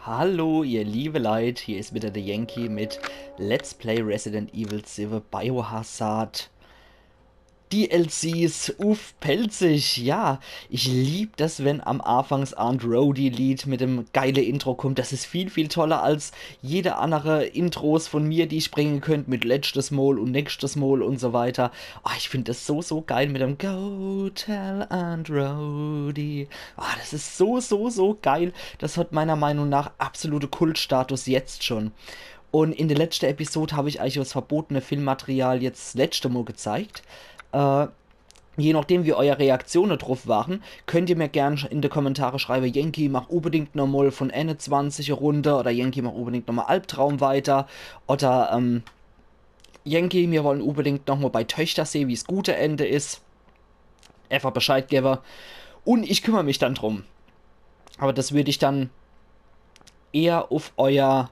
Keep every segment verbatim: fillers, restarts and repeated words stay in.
Hallo, ihr liebe Leit, hier is wieder der Yankee mit Let's Play Resident Evil siwwe Biohazard D L Cs uff Pälzisch. Ja, ich lieb das, wenn am Afangs Aunt Rhody Lied mit dem geile Intro kommt. Das is viel, viel toller als jede andere Intros von mir, die ich bringe könnt, mit letztes Mol und nächstes Mol und so weiter. Ah, ich find das so, so geil mit dem Go tell Aunt Rhody. Ah, das is so, so, so geil. Das hat meiner Meinung nach absolute Kultstatus jetzt schon. Und in der letzte Episode hab ich euch das verbotene Filmmaterial jetzt das letzte Mol gezeigt. Äh, je nachdem, wie euer Reaktione drauf waren, könnt ihr mir gern in die Kommentare schreiben, Yankee, mach unbedingt nochmal von einundzwanzig e Runde oder Yankee, mach unbedingt nochmal Albtraum weiter oder, ähm, Yankee, mir wollen unbedingt nochmal bei Töchter sehen, wie's gute Ende is. Einfach Bescheid gebe. Und ich kümmer mich dann drum. Aber das würd ich dann eher uff euer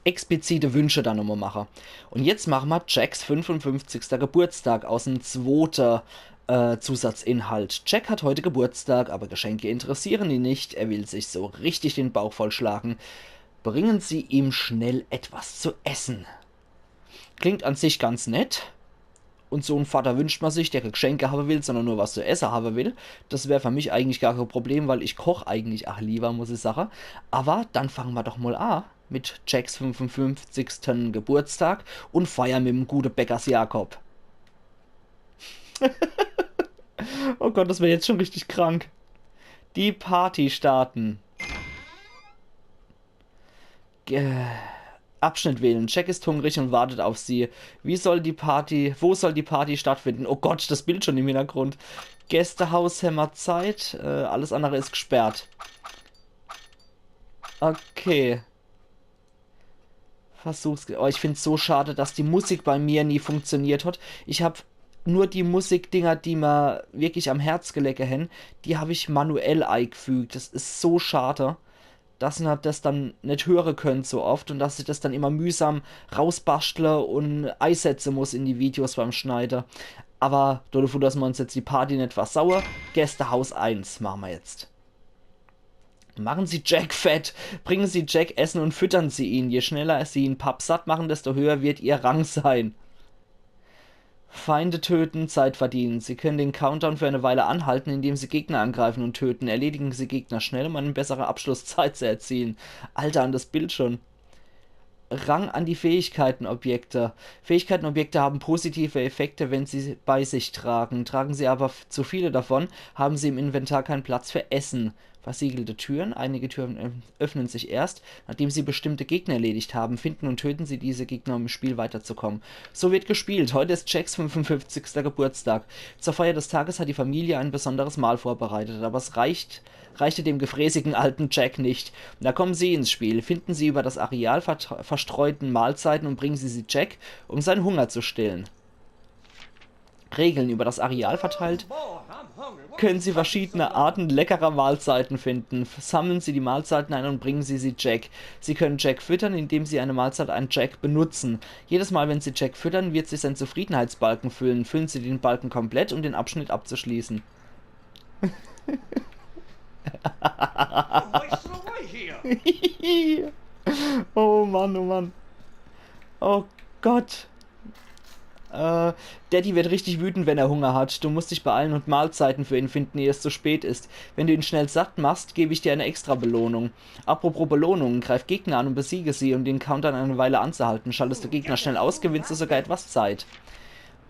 explizite Wünsche dann nochmal mache. Und jetzt mache mer Jacks fünfundfünfzigster Geburtstag aus dem zwote, äh, Zusatzinhalt. Jack hat heute Geburtstag, aber Geschenke interessieren ihn nicht. Er will sich so richtig den Bauch vollschlagen. Bringen Sie ihm schnell etwas zu essen. Klingt an sich ganz nett. Und so en Vater wünscht man sich, der kä Geschenke habe will, sondern nur was zu esse habe will. Das wär für mich eigentlich gar kein Problem, weil ich koch eigentlich ach lieber, muss ich sage. Aber dann fange mer doch mal a mit Jacks fünfundfünfzigsten Geburtstag und feiern mit dem gute Bäckers Jakob. Oh Gott, das wär jetzt schon richtig krank. Die Party starten. Ge- Abschnitt wählen. Jack ist hungrig und wartet auf Sie. Wie soll die Party, wo soll die Party stattfinden? Oh Gott, das Bild schon im Hintergrund. Gästehaus, hämmer Zeit. Äh, alles andere ist gesperrt. Okay. Versuch's. Oh, ich find's so schade, dass die Musik bei mir nie funktioniert hat. Ich hab nur die Musikdinger, die mir wirklich am Herz gelege hen, die hab ich manuell eigefügt. Das is so schade, dass mer das dann net höre könnt so oft und dass ich das dann immer mühsam rausbaschtle und eisetze muss in die Videos beim Schneide. Aber dodevor, dass mer uns jetzt die Party net versaue, Gästehaus eins mache mer jetzt. Machen Sie Jack fett. Bringen Sie Jack Essen und füttern Sie ihn. Je schneller Sie ihn pappsatt machen, desto höher wird Ihr Rang sein. Feinde töten, Zeit verdienen. Sie können den Countdown für eine Weile anhalten, indem Sie Gegner angreifen und töten. Erledigen Sie Gegner schnell, um eine bessere Abschlusszeit zu erzielen. Alter, an das Bild schon. Rang an die Fähigkeitenobjekte. Fähigkeitenobjekte haben positive Effekte, wenn sie bei sich tragen. Tragen Sie aber f- zu viele davon, haben Sie im Inventar keinen Platz für Essen. Versiegelte Türen. Einige Türen öff- öffnen sich erst, nachdem Sie bestimmte Gegner erledigt haben. Finden und töten Sie diese Gegner, um im Spiel weiterzukommen. So wird gespielt. Heute ist Jacks fünfundfünfzigster Geburtstag. Zur Feier des Tages hat die Familie ein besonderes Mahl vorbereitet, aber es reicht, reichte dem gefräßigen alten Jack nicht. Da kommen Sie ins Spiel. Finden Sie über das Areal vert- verstreuten Mahlzeiten und bringen Sie sie Jack, um seinen Hunger zu stillen. Regeln: Über das Areal verteilt können Sie verschiedene Arten leckerer Mahlzeiten finden. Sammeln Sie die Mahlzeiten ein und bringen Sie sie Jack. Sie können Jack füttern, indem Sie eine Mahlzeit an Jack benutzen. Jedes Mal, wenn Sie Jack füttern, wird sich sein Zufriedenheitsbalken füllen. Füllen Sie den Balken komplett, um den Abschnitt abzuschließen. Wasting away here. Oh Mann, oh Mann. Oh Gott. Äh, Daddy wird richtig wütend, wenn er Hunger hat. Du musst dich beeilen und Mahlzeiten für ihn finden, ehe es zu spät ist. Wenn du ihn schnell satt machst, gebe ich dir eine extra Belohnung. Apropos Belohnungen, greif Gegner an und besiege sie, um den Countdown eine Weile anzuhalten. Schaltest du Gegner schnell aus, gewinnst du sogar etwas Zeit.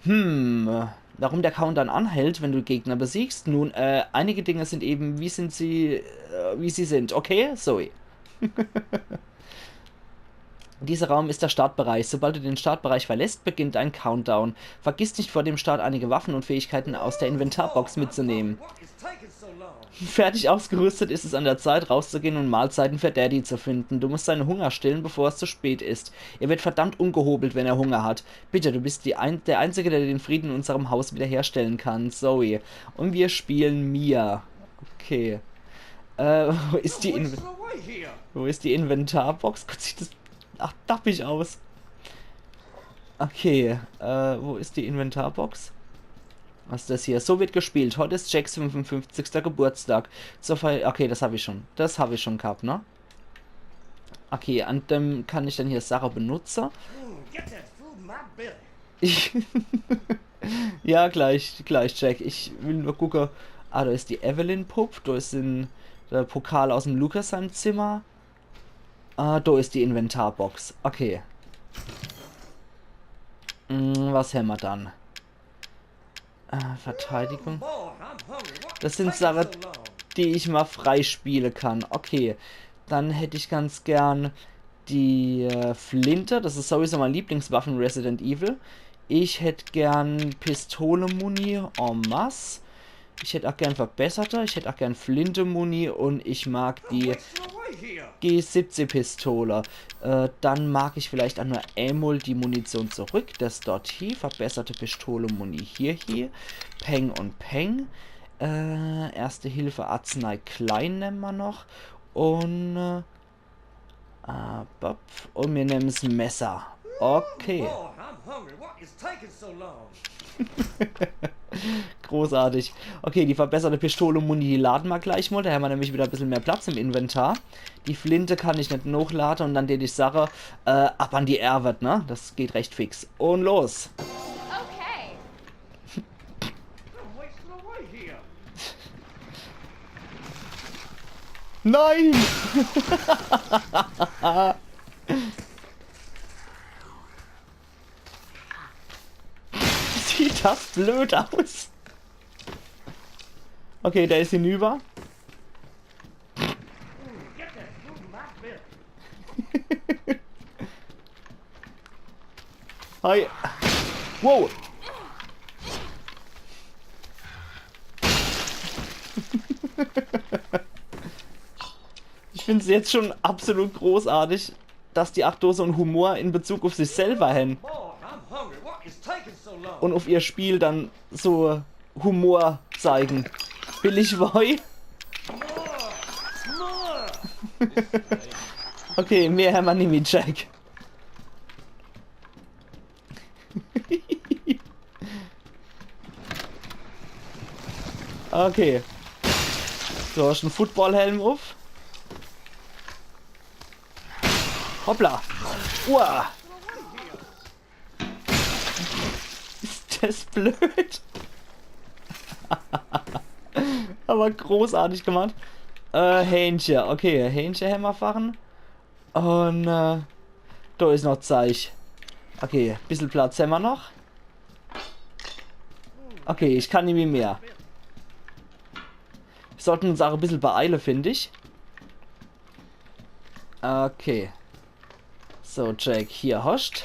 Hm, warum der Countdown anhält, wenn du Gegner besiegst? Nun, äh, einige Dinge sind eben, wie sind sie, äh, wie sie sind. Okay, Zoe. Dieser Raum ist der Startbereich. Sobald du den Startbereich verlässt, beginnt ein Countdown. Vergiss nicht vor dem Start einige Waffen und Fähigkeiten aus der Inventarbox mitzunehmen. Fertig ausgerüstet ist es an der Zeit, rauszugehen und Mahlzeiten für Daddy zu finden. Du musst seinen Hunger stillen, bevor es zu spät ist. Er wird verdammt ungehobelt, wenn er Hunger hat. Bitte, du bist die ein der Einzige, der den Frieden in unserem Haus wiederherstellen kann. Zoe. Und wir spielen Mia. Okay. Äh, wo ist die Inven wo ist die Inventarbox? Gott, sieht das ach dappig aus. Okay, äh, wo ist die Inventarbox? Was ist das hier? So wird gespielt. Heute ist Jacks fünfundfünfzigster Geburtstag. Zur Feier. Okay, das hab ich schon. Das hab ich schon gehabt, ne? Okay, an dem kann ich dann hier Sache benutze. Ich ja, gleich, gleich, Jack. Ich will nur gucke. Ah, da ist die Evelyn-Pupp. Da ist ein, der Pokal aus dem Lucas seinem Zimmer. Ah, da ist die Inventarbox. Okay. Hm, was hämmer dann? Äh, Verteidigung. Das sind Sachen, die ich mal freispiele kann. Okay, dann hätt ich ganz gern die äh, Flinte. Das ist sowieso mein Lieblingswaffe in Resident Evil. Ich hätt gern Pistole-Muni en masse. Ich hätt auch gern verbesserte. Ich hätt auch gern Flinte-Muni und ich mag die G siebzehn Pistole. Äh, dann mag ich vielleicht auch nur einmal die Munition zurück. Das dort hier, verbesserte Pistole-Muni hier, hier. Peng und Peng. Äh, Erste Hilfe, Arznei klein nemme mer noch. Und, äh, ah, bop. Und mir nemmen's Messer. Okay. Großartig. Okay, die verbesserte Pistole-Muni, die lade mer gleich mal. Da hämmer nämlich wieder e bissel mehr Platz im Inventar. Die Flinte kann ich net nochlade und dann dät ich sache, äh, ab an die Erwet, ne? Das geht recht fix. Und los. Okay. Nein! Sieht das blöd aus. Okay, der ist hinüber. Hi. Wow. Ich find's jetzt schon absolut großartig, dass die Artosen Humor in Bezug auf sich selber hän. Und auf ihr Spiel dann so Humor zeigen. Billig Woi. Okay, mehr hämmer nimmi, Jack. Okay. Du hast en Footballhelm auf. Hoppla. Uah. Ist das blöd? Aber großartig gemacht. Äh, Hähnche. Okay, Hähnche hämmer fache. Und, äh, da is noch Zeich. Okay, bissel Platz hämmer noch. Okay, ich kann nimmi mehr. Wir sollten uns auch e bissel beeile, find ich. Okay. So, Jack, hier hoscht.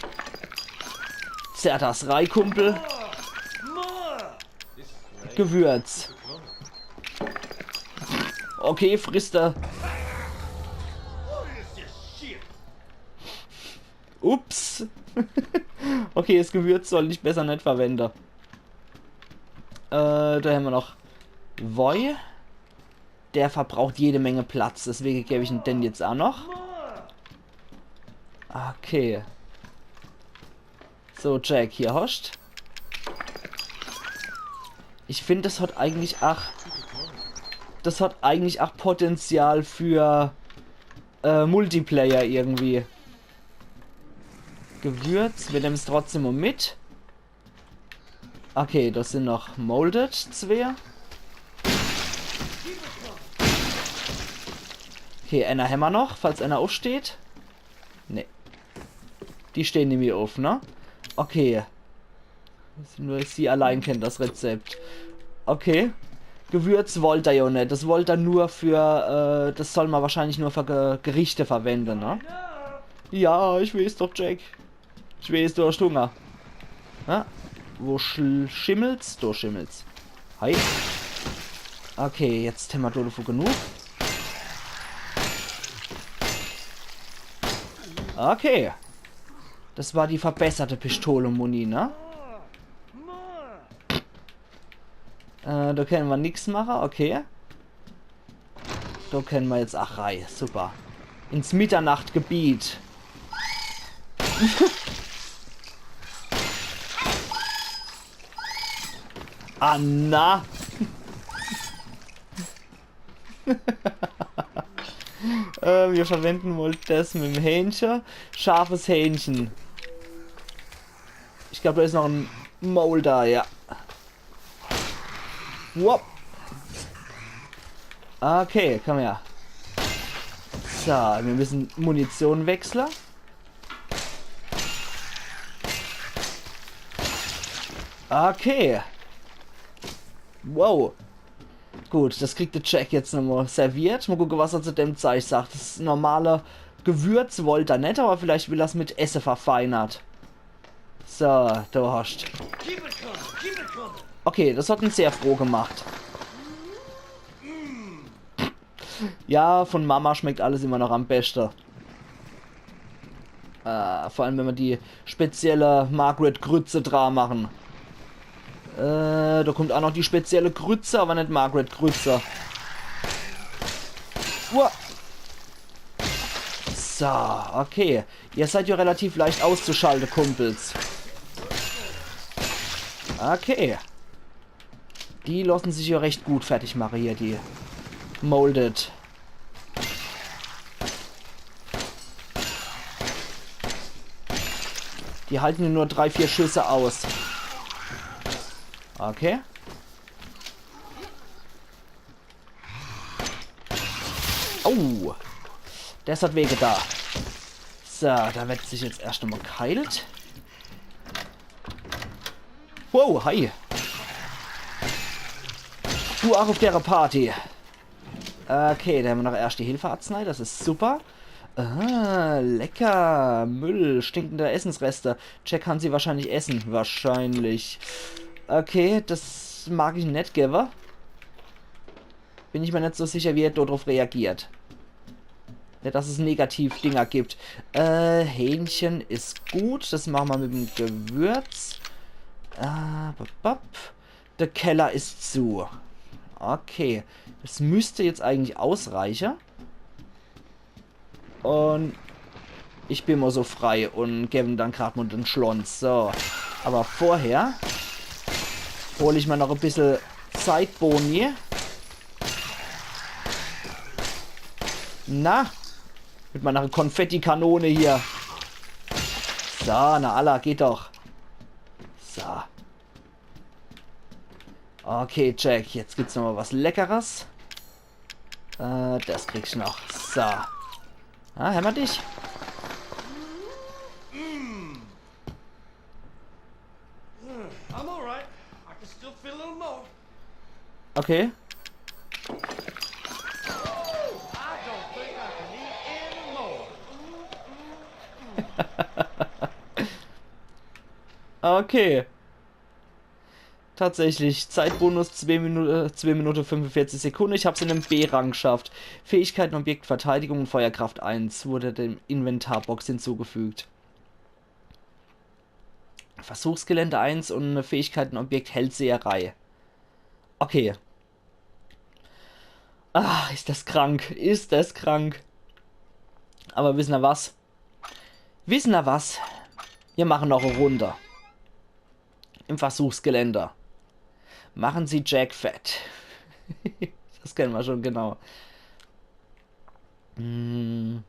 Zerr das rei, Kumpel. Gewürz. Okay, frisst er. Ups. Okay, das Gewürz soll ich besser net verwende. Äh, da hämmer noch Woi. Der verbraucht jede Menge Platz, deswege geb ich en den jetzt auch noch. Okay. So, Jack, hier hoscht. Ich find, das hat eigentlich ach, das hat eigentlich ach Potenzial für, äh, Multiplayer irgendwie. Gewürz, wir nemmen's trotzdem mal mit. Okay, das sind noch Molded zwee. Okay, einer hämmer noch, falls einer aufsteht. Nee. Die stehen nimmi auf, ne? Okay. Nur sie allein kennt das Rezept. Okay. Gewürz wollt er ja net. Das wollt er nur für, äh, das soll man wahrscheinlich nur für Ge Gerichte verwenden, ne? Ja, ich weeß doch, Jack. Ich weeß, du hascht Hunger. Na? Wo schl-, schimmelt's? Do schimmelt's. Hi. Okay, jetzt hämmer do devun genug. Okay. Das war die verbesserte Pistole-Muni, ne? Äh, do kenne mer nix mache, okay. Do kenne mer jetzt ach rei, super. Ins Mitternachtgebiet. Ah, na. Äh, mir verwende mol das mit dem Hähnche. Scharfes Hähnche. Ich glaab, do is noch en Mole do, ja. Wop. Okay, komm her. So, mir misse Munition wechsle. Okay. Wow. Gut, das kriegt de Jack jetzt nochmol serviert. Mol gucke, was er zu dem Zeich sagt. Das normale Gewürz wollt er net, awwer vielleicht will er's mit Esse verfeinert. So, du hascht. Keep it coming, keep it coming. Okay, das hat en sehr froh gemacht. Ja, von Mama schmeckt alles immer noch am beschte. Äh, vor allem, wenn mer die spezielle Margaret Grütze dra mache. Äh, do kummt ach noch die spezielle Grütze, awwer net Margaret Grütze. Uah. So, okay. Ihr seid ja relativ leicht auszuschalte, Kumpels. Okay. Die losse sich ja recht gut fertig mache hier, die Molded. Die halte nur drei, vier Schüsse aus. Okay. Au. Das hat weh getan. So, do werd sich jetzt erscht emol geheilt. Wow, hi. Du ach uff dere Party. Okay, do hämmer noch Erschte-Hilfe-Arznei, das is super. Ah, lecker. Müll, stinkende Essensreste. Jack kann sie wahrscheinlich esse. Wahrscheinlich. Okay, das mag ich net gewwe. Bin ich mer net so sicher, wie er do druff reagiert. Net, dass es Negativ-Dinger gibt. Äh, Hähnche is gut. Das mache mer mit dem Gewürz. Äh, bap, bap. De Keller is zu. Okay. Das müsst jetzt eigentlich ausreiche. Un ich bin mol so frei un geb em dann grad mol den Schlons. So. Awwer vorher hol ich mer noch e bissel Zeitboni. Na? Mit meiner Konfettikanone hier. So, na alla, geht doch. So. Okay, Jack, jetzt gibt's nochmol was Leckeres. Äh, das kriegsch noch. So. Ah, hämmer dich? I'm all right. I can still feel a little more. Okay. I don't think I can eat any more. Okay. Tatsächlich. Zeitbonus zwei Minute, zwei Minute fünfundvierzig Sekunde. Ich hab's in dem B-Rang geschafft. Fähigkeiten, Objekt, Verteidigung und Feuerkraft eins wurde dem Inventarbox hinzugefügt. Versuchsgelände eins und Fähigkeiten, Objekt, Hellseherei. Okay. Ah, is das krank. Is das krank. Awwer wisse er was? Wisse er was? Mir mache noch e Runde. Im Versuchsgelände. Machen Sie Jack fett. Das kenne mer schon, genau. Hm.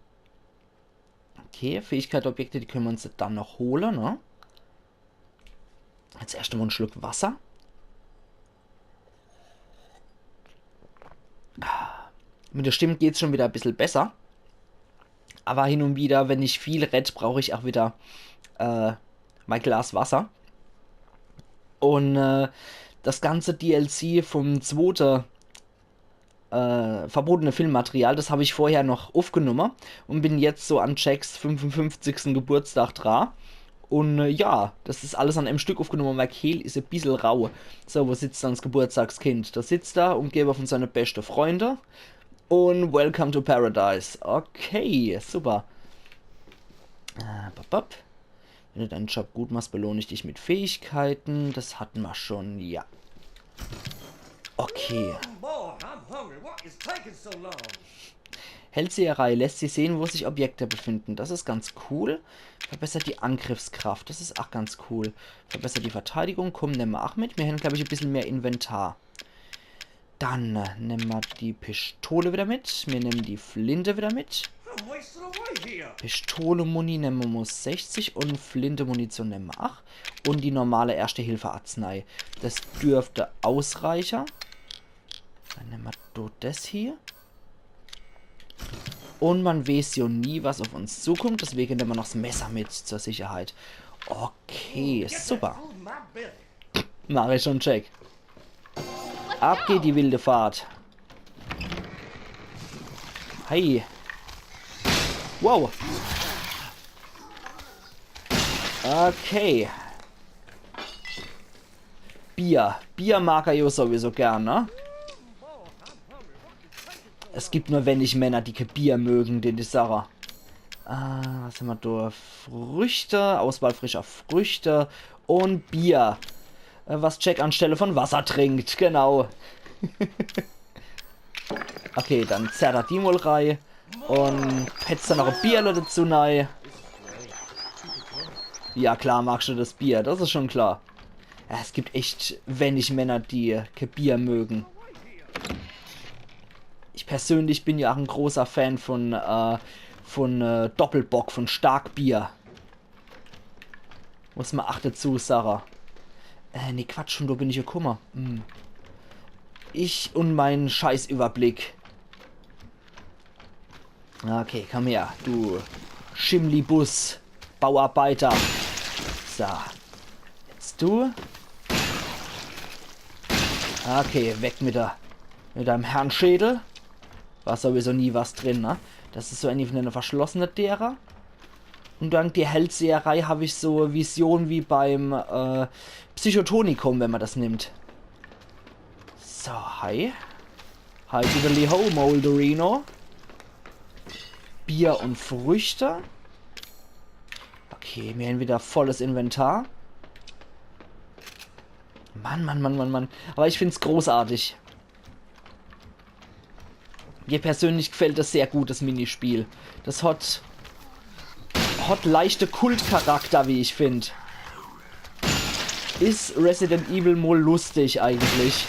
Okay, Fähigkeit, Objekte, die kenne mer uns dann noch hole, ne? Jetzt erscht mol en Schluck Wasser. Mit der Stimm geht's schon wieder e bissel besser. Awwer hin un wieder, wenn ich viel red, brauch ich ach wieder, äh, mei Glas Wasser. Un, äh, das ganze D L C vom zwote äh, verbotene Filmmaterial. Das hab ich vorher noch uffgenumme und bin jetzt so an Jacks fünfundfünfzigsten Geburtstag dra. Und äh, ja, das is alles an einem Stück uffgenumme, weil Kehl is e bissel rau. So, wo sitzt dann das Geburtstagskind? Das sitzt da, umgebe von seine beste Freunde. Und Welcome to Paradise. Okay, super. Äh, bap, bap. Wenn du deinen Job gut machst, belohne ich dich mit Fähigkeiten. Das hatten wir schon, ja. Okay. Boy, I'm hungry. What is taking so long? Hellseherei lässt sie sehen, wo sich Objekte befinden. Das ist ganz cool. Verbessert die Angriffskraft. Das ist auch ganz cool. Verbessert die Verteidigung. Komm, nemme mer auch mit. Wir haben, glaube ich, ein bisschen mehr Inventar. Dann äh, nemme mer die Pistole wieder mit. Wir nehmen die Flinte wieder mit. I'm wasting away here. Pistole-Muni nemme mer sechzig und Flinte-Munition nemme mer acht. Und die normale Erste-Hilfe-Arznei. Das dürfte ausreichen. Dann nemme mer do das hier. Und man weiß ja nie, was auf uns zukommt. Deswegen nemme mer noch das Messer mit zur Sicherheit. Okay, super. Food in my belly. Mach ich schon, Jack. Ab geht die wilde Fahrt. Hey. Wow. Okay. Bier. Bier mag er ja sowieso gern, ne? Es gibt nur wenig Männer, die kein Bier mögen, den die Sache. Ah, was haben wir da? Früchte, Auswahl frischer Früchte und Bier. Äh, was Jack anstelle von Wasser trinkt, genau. Okay, dann zerrt er die mal rei. Und petzt dann noch ein Bierle dazu nei. Ja, klar, magst du das Bier, das ist schon klar. Ja, es gibt echt wenig Männer, die kein Bier mögen. Ich persönlich bin ja auch ein großer Fan von, äh, von äh, Doppelbock, von Starkbier. Muss man achte zu, Sarah. Äh, nee, Quatsch, schon, wo bin ich gekommen? Hm. Ich und mein Scheißüberblick. Okay, komm her, du Schimmlibus, Bauarbeiter. So. Jetzt du. Okay, weg mit der, mit deinem Herrnschädel. War sowieso nie was drin, ne? Das ist so eine, eine verschlossene Dere. Und dank der Hellseherei habe ich so Vision wie beim äh, Psychotonikum, wenn man das nimmt. So, hi. Hi, diddly ho, Moldorino. Bier und Früchte. Okay, mir haben wieder volles Inventar. Mann, Mann, Mann, Mann, Mann. Aber ich find's großartig. Mir persönlich gefällt das sehr gut, das Minispiel. Das hat, hat leichte Kultcharakter, wie ich find. Is Resident Evil mol lustig eigentlich.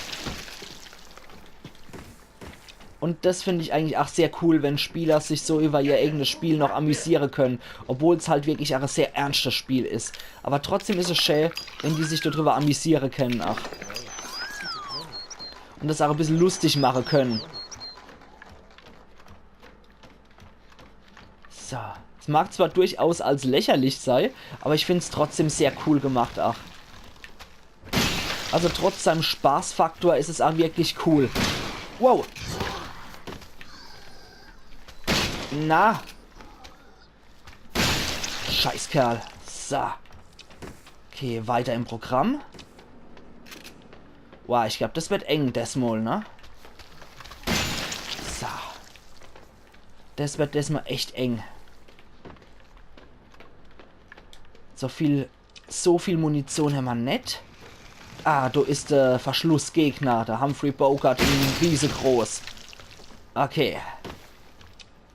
Und das find ich eigentlich auch sehr cool, wenn Spieler sich so über ihr eigenes Spiel noch amüsiere können, obwohl's halt wirklich auch ein sehr ernstes Spiel is. Aber trotzdem is es schä, wenn die sich darüber amüsiere können, ach. Und das auch ein bisschen lustig mache können. So. Es mag zwar durchaus als lächerlich sei, aber ich find's trotzdem sehr cool gemacht, ach. Also trotz seinem Spaßfaktor is es auch wirklich cool. Wow. Na. Scheißkerl. So. Okay, weiter im Programm. Wow, ich glaub, das wird eng, desmol, ne? So. Das wird desmol echt eng. So viel, so viel Munition hämmer net. Ah, do is der Verschlussgegner, der Humphrey Bogart in riesegroß. Okay.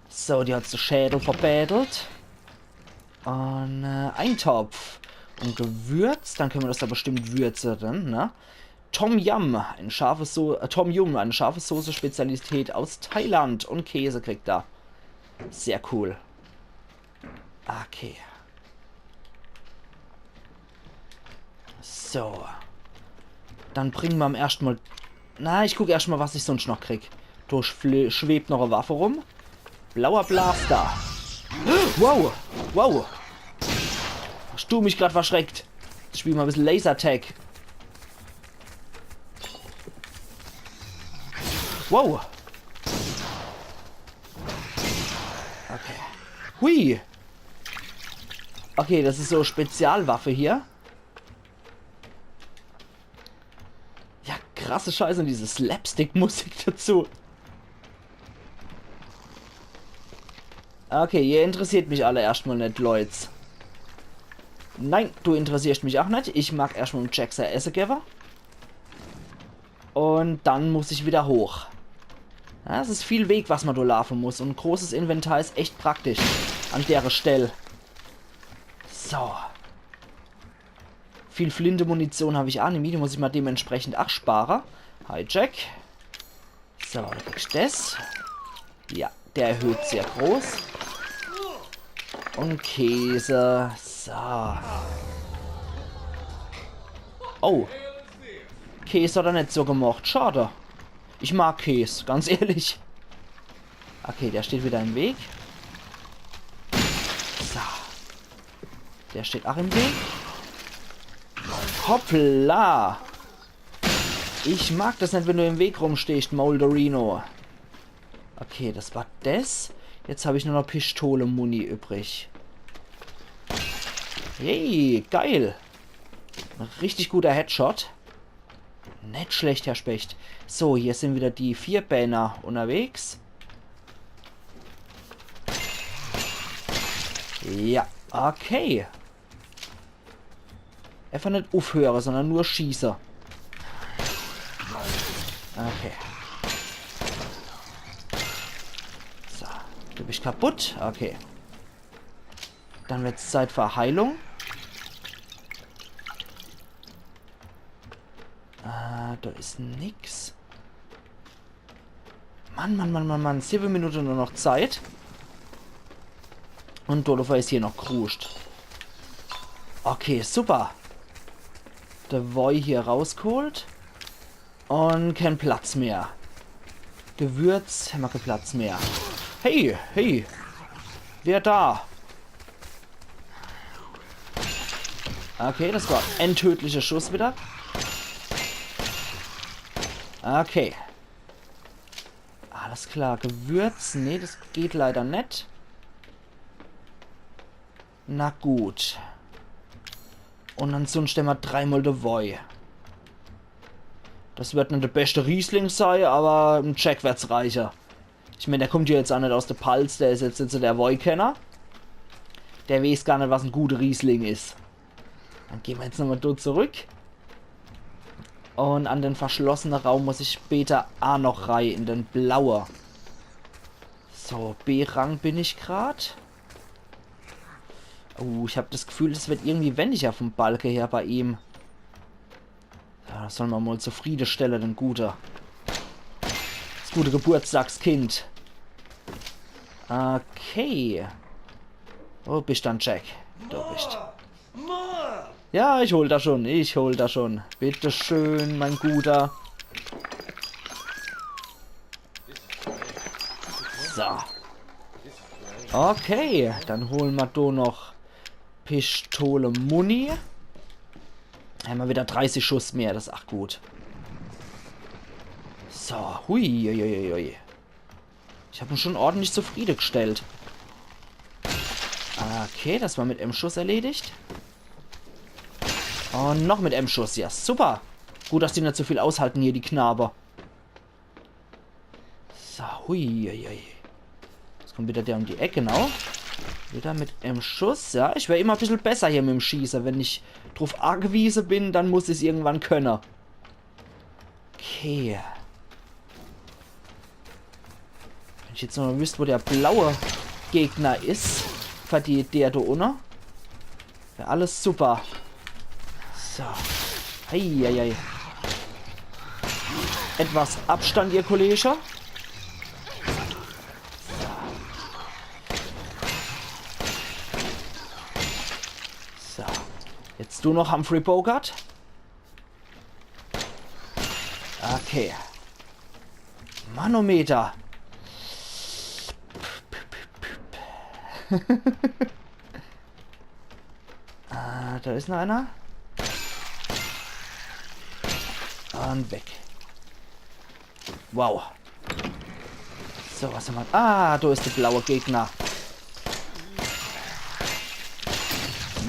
So, die hat's de Schädel verbädelt. Und äh, Eintopf. Und Gewürz, dann können wir das da bestimmt würzen, dann, ne? Tom Yum, eine scharfe so äh, Tom Yum, eine scharfe Soße, Spezialität aus Thailand. Und Käse kriegt er. Sehr cool. Okay. So. Dann bringen wir am erscht mal. Na, ich guck erscht mal, was ich sonst noch krieg. Do schwebt noch e Waffe rum. Blauer Blaster. Wow. Wow. Hast du mich grad verschreckt? Jetzt spielen wir ein bisschen Lasertag. Wow. Hui! Okay, das is so Spezialwaffe hier. Ja, krasse Scheiße und diese Slapstick-Musik dazu. Okay, ihr interessiert mich alle erscht mal net, Leute. Nein, du interessierst mich auch net. Ich mag erscht mal em Jack sei Esse gewwe. Und dann muss ich wieder hoch. Ja, es is viel Weg, was man do laafe muss. Und großes Inventar is echt praktisch an dere Stell. So. Viel Flinte-Munition hab ich aa nimmi. Die muss ich mal dementsprechend aa spare. Hi, Jack. So, du kriegst des. Ja, der erhöht sehr groß. Und Käse. So. Oh. Käs hat er net so gemocht. Schade. Ich mag Käs, ganz ehrlich. Okay, der steht wieder im Weg. So. Der steht auch im Weg. Hoppla. Ich mag das net, wenn du im Weg rumstehst, Moldorino. Okay, das war des. Jetzt hab ich nur noch Pistole-Muni übrig. Hey, geil. Ein richtig guter Headshot. Net schlecht, Herr Specht. So, hier sind wieder die Vierbäner unterwegs. Ja, okay. Einfach net uffhöre, sondern nur schieße. Okay. So, du bist kaputt. Okay. Dann wird's Zeit für Heilung. Äh, da is nix. Mann, Mann, Mann, Mann, Mann. Siwwe Minute nur noch Zeit. Und Dolofer is hier noch kruscht. Okay, super. De Woi hier rausgeholt. Und kein Platz mehr. Gewürz, hämmer kein Platz mehr. Hey, hey. Wer da? Okay, das war ein tödlicher Schuss wieder. Okay. Alles klar, Gewürz. Nee, das geht leider net. Na gut. Und ansonsten hämmer dreimal de Woi. Das wird net de beste Riesling sei, aber em Jack wird's reiche. Ich mein, der kommt ja jetzt aa net aus de Palz, der is jetzt, jetzt so de Woikenner. Der weeß gar net, was en guter Riesling is. Dann gehn mer jetzt nochmal do zurück. Und an den verschlossene Raum muss ich später aa noch rei, in den blaue. So, B-Rang bin ich grad. Oh, ich hab das Gefühl, es wird irgendwie wenniger vom Balke her bei ihm. Ja, das soll mer mal zufriedestelle, den Gute. Das gute Geburtstagskind. Okay. Wo bist dann, Jack? Du bist. Ja, ich hol da schon, ich hol da schon. Bitteschön, mein Guter. So. Okay, dann holen mer do noch Pistole Muni. Hämmer wieder dreißig Schuss mehr, das is ach gut. So, hui, hui, hui, hui. Ich hab ihn schon ordentlich zufriedegestellt. Okay, das war mit em Schuss erledigt. Und noch mit em Schuss, ja, super. Gut, dass die net so viel aushalten hier, die Knabe. So, hui, hui, hui. Jetzt kommt wieder der um die Eck, genau. Wieder mit em Schuss, ja. Ich wer immer e bissel besser hier mit em Schieße. Wenn ich druf agewiese bin, dann muss ich's irgendwann könne. Okay. Wenn ich jetzt noch wüsst, wo der blaue Gegner is, für die, der do unne. Ja, alles super. So. Eieiei. Etwas Abstand, ihr Kollege. So. Jetzt du noch, Humphrey Bogart. Okay. Manometer. Ah, da is noch einer. Und weg. Wow. So, was hämmer? Ah, do is de blaue Gegner.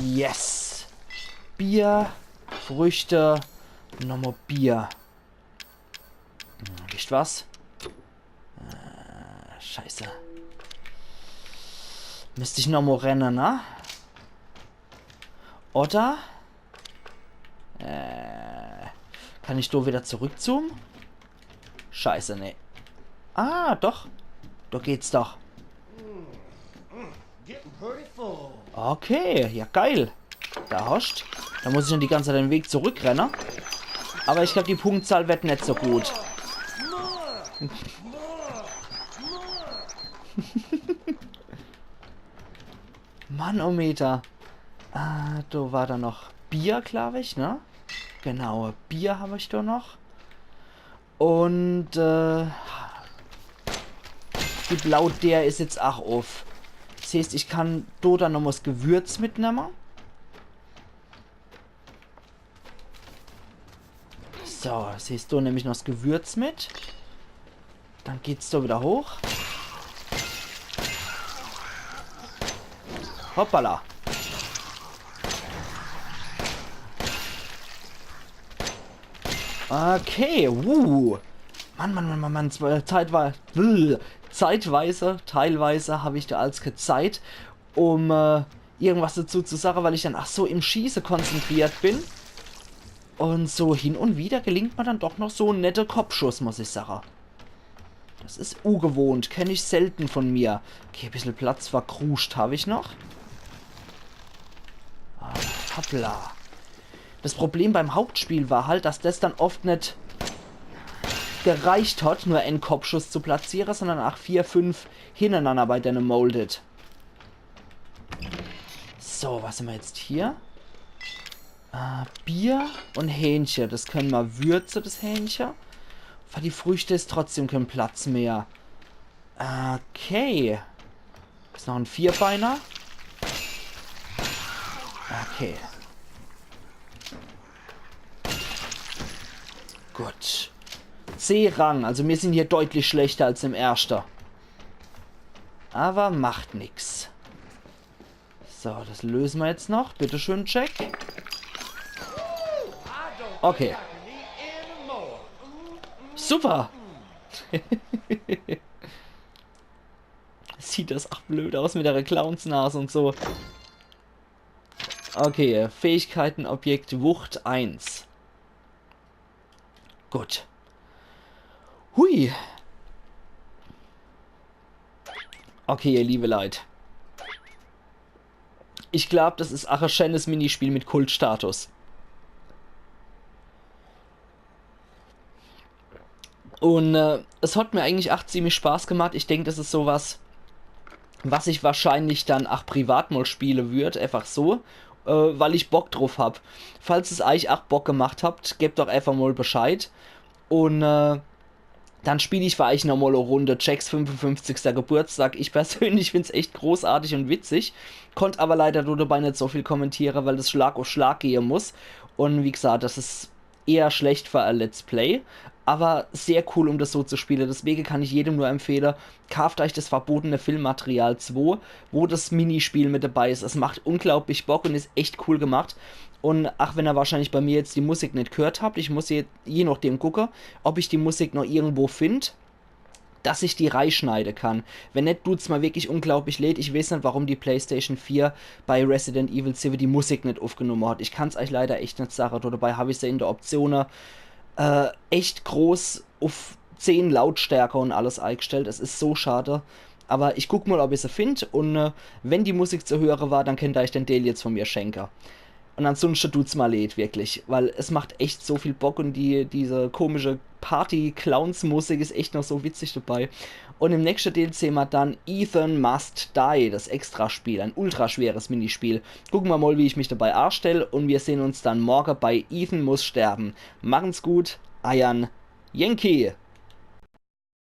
Yes. Bier, Früchte, nochmo Bier. Hm, wisst was? Äh, scheiße. Müsst ich nochmo renne, ne? Oder? Äh, kann ich do wieder zurückzoomen? Scheiße, nee. Ah, doch. Do geht's doch. Getting pretty full. Okay, ja geil. Do hoscht. Do muss ich dann die ganze Zeit den Weg zurückrenne. Aber ich glaub, die Punktzahl wird net so gut. Manometer. Ah, do war do noch Bier, glaub ich, ne? Genau, Bier hab ich do noch. Und, äh, die blau Deer is jetzt ach uff. Das heißt, ich kann do dann nochmo s Gewürz mitnemme. So, das heißt, do nemm ich noch s Gewürz mit. Dann geht's do wieder hoch. Hoppala. Okay, wuh. Mann, Mann, Mann, Mann, Mann, zwe-, zeitweise, zeitweise, teilweise hab ich do als kä Zeit, um äh, irgendwas dazu zu sage, weil ich dann ach so im Schieße konzentriert bin. Und so hin und wieder gelingt mir dann doch noch so en nette Kopfschuss, muss ich sage. Das is ugewohnt, kenn ich selten von mir. Okay, bissel Platz verkruscht hab ich noch. Ah, hoppla. Das Problem beim Hauptspiel war halt, dass das dann oft net gereicht hat, nur en Kopfschuss zu platziere, sondern ach vier, fünf hinnerenanner bei denne Molded. So, was hämmer jetzt hier? Äh, Bier und Hähnche. Das könne mer würze, das Hähnche. Für die Früchte is trotzdem kein Platz mehr. Okay. Is noch en Vierbeiner. Okay. Gut. C-Rang. Also mir sind hier deutlich schlechter als im erschte. Aber macht nix. So, das löse mer jetzt noch. Bitteschön, Jack. Okay. Super. Sieht das ach blöd aus mit der Clownsnase und so. Okay, Fähigkeiten, Objekt, Wucht eins. Gut. Hui. Okay, ihr liebe Leit. Ich glaub, das is ach e scheenes Minispiel mit Kultstatus. Und äh, es hat mir eigentlich ach ziemlich Spaß gemacht. Ich denk, das is so was, was ich wahrscheinlich dann ach privat mal spiele würd, einfach so, äh, weil ich Bock drauf hab. Falls es euch ach Bock gemacht habt, gebt doch einfach mal Bescheid. Und äh, dann spiel ich für euch nochmal e Runde Jacks fünfundfünfzigster Geburtstag. Ich persönlich find's echt großartig und witzig, konnt aber leider nur dabei net so viel kommentiere, weil das Schlag auf Schlag gehe muss. Und wie gesagt, das is eher schlecht für e Let's Play, aber sehr cool, um das so zu spiele. Deswege kann ich jedem nur empfehle, kauft euch das verbotene Filmmaterial zwei, wo das Minispiel mit dabei is. Es macht unglaublich Bock und is echt cool gemacht. Und ach wenn ihr wahrscheinlich bei mir jetzt die Musik net gehört habt, ich muss je, je nachdem gucke, ob ich die Musik noch irgendwo find, dass ich die reischneide kann. Wenn net, tut's mir wirklich unglaublich leid. Ich weiß net, warum die PlayStation vier bei Resident Evil sieben die Musik net aufgenommen hat. Ich kann's euch leider echt net sage. Dabei hab ich se in der Optione äh, echt groß auf zehn Lautstärke und alles eingestellt. Es is so schade. Aber ich guck mal, ob ich se find. Und äh, wenn die Musik zu höre war, dann könnt ihr euch den Deel jetzt von mir schenke. Und ansonsten tut's mir leid, wirklich, weil es macht echt so viel Bock und die, diese komische Party-Clowns-Musik is echt noch so witzig dabei. Und im nächsten Deel sehen wir dann Ethan Must Die, das Extraspiel, ein ultraschweres Minispiel. Gucken wir mal, wie ich mich dabei anstell, und wir sehen uns dann morgen bei Ethan muss sterben. Machen's gut, eiern Yankee.